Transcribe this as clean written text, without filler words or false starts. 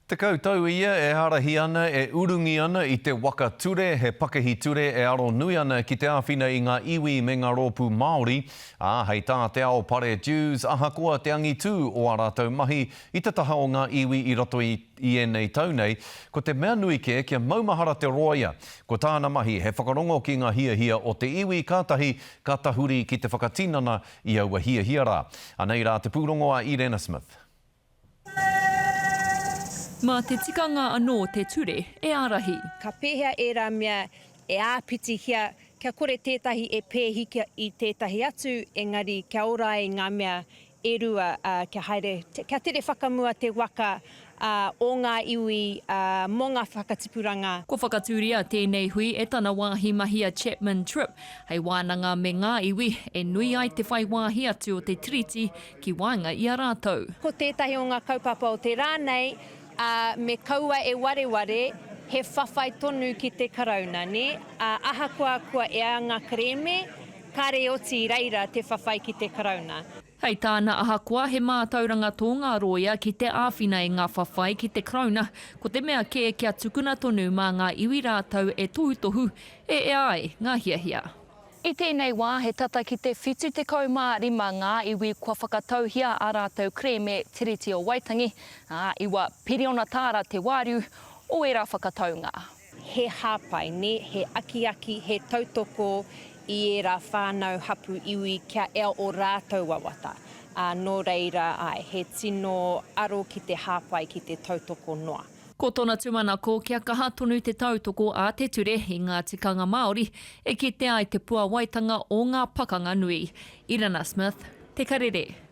Tekau tau ia e ārahi ana, e urungi ana i te waka ture, he pakihi ture e aro nui ana ki te āwhina i ngā iwi me ngā rōpū Māori, ā, hei tā Te Ao Pare Dewes, ahakoa te angitū o ā rātou mahi i te taha o ngā iwi i roto i i ēnei tau nei, ko te mea nui kē kia maumahara te rōia. Ko tāna mahi he whakarongo ki ngā hiahia o te iwi kātahi ka tahuri ki te whakatinana i aua hiahia rā. Anei rā te pūrongo a Irena Smith. Mā te tikanga anō te ture e ārahi. Ka pēhea ērā mea e āpitihia kia kore tētahi e pēhi i tētahi atu, engari kia ora ai ngā mea e rua, ā, kia haere, kia tere whakamua te waka, ā, o ngā iwi, ā, mō ngā whakatipuranga. Kua whakatūria tēnei hui e tana wāhi mahi a Chapman Tripp hei wānanga me ngā iwi e nui ai te whai wāhi atu o te Tiriti ki waenga i a rātou. Ko tētahi o ngā kaupapa o te rā nei, ā, me kaua e wareware, he whawhai tonu ki te Karauna, nē? Ā, ahakoa kua ea ngā kerēme, kāre e oti i reira te whawhai ki te Karauna. Hei tāna, ahakoa he mātauranga tō ngā rōia ki te āwhina i ngā whawhai ki te Karauna, ko te mea kē kia tukuna tonu mā ngā iwi rātou e tohutohu e ea ai ngā hiahia. I tēnei wā he tata ki te 75 ngā iwi kua whakatauhia ā rātou kerēme Tiriti o Waitangi, ā, iwa piriona tāra te wāriu o ērā whakataunga. He hāpai, nē, he akiaki, he tautoko i ērā whānau, hapū, iwi kia ea ō rātou wawata. Ā, nō reira, āe, he tino aro ki te hāpai, ki te tautoko noa. Ko tōna tūmanako kia kaha tonu te tautoko a te ture i ngā tikanga Māori e kitea ai te puawaitanga o ngā pakanga nui. Irana Smith, Te Karere.